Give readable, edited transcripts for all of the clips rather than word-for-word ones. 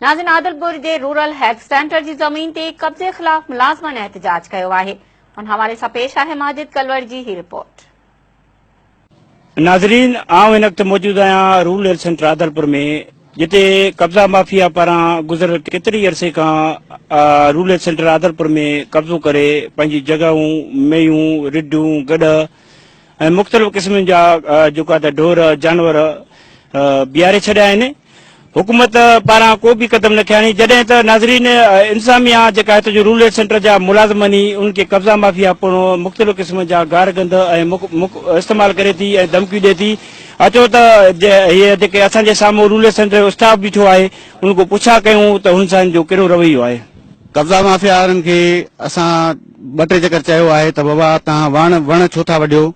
ناظرين عادلپور جي rural health centre جي زمين تي قبضي خلاف ملازمن احتجاج ڪيو آهي ان حوالي سان پيش آهي ماجد ڪلوڙ جي هي رپورٽ. ناظرين آئون هن وقت موجود آهيان رورل هيلٿ سينٽر عادلپور ۾ جتي قبضا مافيا پاران گذريل ڪيتري عرصي کان رورل هيلٿ سينٽر عادلپور ۾ قبضو ڪري پنهنجي جڳهون ميون رڍون گڏهه ۽ مختلف قسمن جا جيڪو آهي ته ڍور جانور بيهاري ڇڏيا آهن حڪومت پاران ڪو به قدم نه کنيا آهن جڏهن ته ناظرين انتظاميا جيڪا هت جو رولر سينٽر جا ملازم آهن انهن کي قبضا مافيا پڻ مختلف قسم جا گار گند ۽ استعمال ڪري ٿي ۽ ڌمڪيون ڏي ٿي اچو ته هي جيڪي اسان جي سامهون رولر سينٽر جو اسٽاف بيٺو آهي ان کان پڇا ڪيون ته هن سان جو ڪهڙو رويو آهي. قبضا مافيا وارن کي اسان ٻه ٽي چڪر چيو آهي ته بابا توهان وڻ وڻ ڇو ٿا وڍيو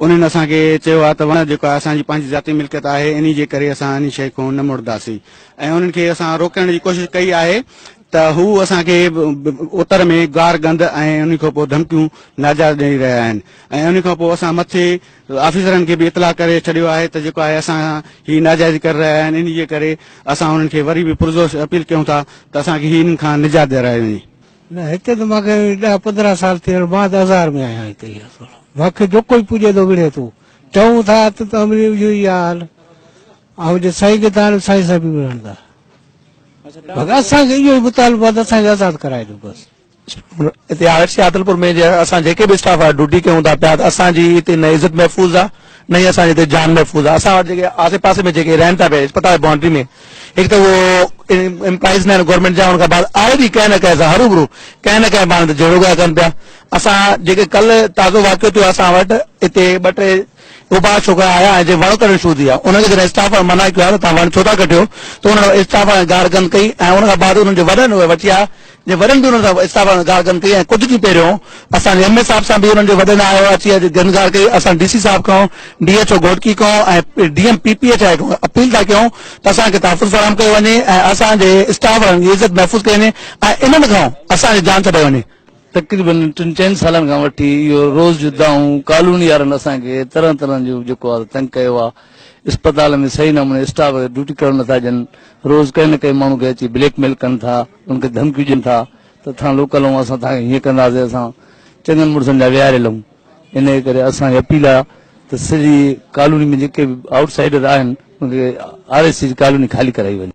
انهن اسان کي چيو آهي ته وڻ جيڪو آهي اسان جي پنهنجي ذاتي ملڪيت آهي انهي جي ڪري اسان انهي شيء کان نه مڙنداسين ۽ انهن کي اسان روڪڻ جي ڪوشش ڪئي آهي ته هو اسان کي اتر ۾ گار گند ۽ انهي کان پوء ڌمڪيون ناجائز ڏئي رهيا آهن ۽ انهي کان پوء اسان مٿي آفيسرن کي به اطلاع ڪري ڇڏيو آهي ته جيڪو آهي اسان هي ناجائزي ڪري رهيا آهن انهي جي ڪري اسان انهن کي وري به پرزوش اپيل ڪيون ٿا ته اسان کي هي انهن کان نجات ڏيارائي وڃي. نه هتي ته مان کي ڏهه 15 سال ٿي ويا مان ته هزار ۾ آهيان هتي ئي اصل مان کي جو ڪوئي پڄي ٿو وڙهي ٿو چئون ٿا ته ته اهو ئي حال آئون جي سائين کي ٿا سائين سان به وڙهن ٿا اسان کي اهو ئي مطالبو آهي ته اسان کي آزاد ڪرائي ڏيو بس. هتي آر سي عادلپور ۾ جي اسان جيڪي به اسٽاف آهي ڊيوٽي ڪيون ٿا پيا ته اسان جي هتي نه عزت محفوظ آهي نه ئي اسان جي هتي جان محفوظ آهي اسان وٽ جيڪي آسي پاسي ۾ جيڪي رهن ٿا پيا اسپتال بائونڊري ۾ هڪ ته اهو امپلائيز نه آهن گورنمينٽ جا ان کان بعد آهي به ڪنهن نه ڪنهن سان هروڀرو ڪنهن نه ڪنهن بهاني تي جهيڙو پيا ڪن پيا اسان جيڪي ڪلهه تازو واقعو ٿيو اسان وٽ هتي ٻه ٽي اوباش ڇوڪرا آيا ۽ جي وڻ ڪڍڻ شروع ٿي ويا انهن کي جڏهن اسٽاف وارن منع ڪيو آهي ته توهان وڻ ڇو ٿا ڪڍيو ته انهن اسٽاف وارن گار گند ڪئي ۽ ان کان بعد انهن جي وڏن اهي وٺي آيا جي وڏن به انهن سان اسٽاف وارن گار گند ڪئي ۽ ڪجهه ڏينهن پهريون اسان جي ايم اي صاحب سان به انهن جي وڏن آيو اچي اڄ گند گار ڪئي اسان ڊي سي صاحب کان ڊي ايڇ او گهوٽڪي کان ۽ D M P P H I کان اپيل ٿا ڪيون ته اسان کي تحفظ فراهم ڪيو وڃي ۽ اسان جي اسٽاف وارن جي عزت محفوظ ڪئي وڃي ۽ انهن کان اسان جي جان ڇڏائي وڃي. تقريبن ٽن چئن سالن کان وٺي اهو روز جون دانهون ڪالوني وارن اسان کي طرح طرح جو جيڪو آهي تنگ ڪيو آهي اسپتال ۾ صحيح نموني اسٽاف کي ڊيوٽي ڪرڻ نٿا ڏين روز ڪنهن نه ڪنهن ماڻهو کي اچي بليڪ ميل ڪن ٿا ان کي ڌمڪيون ڏين ٿا ته ٿان لوڪل آهيون اسان توهان کي هيئن ڪنداسين اسان چڱن مڙسن جا ويهاريل آهيون انهيء ڪري اسان کي اپيل آهي ته سڄي ڪالوني ۾ جيڪي به آئوٽ سائيڊر آهن ان کي آر ايس سي جي ڪالوني خالي ڪرائي وڃي.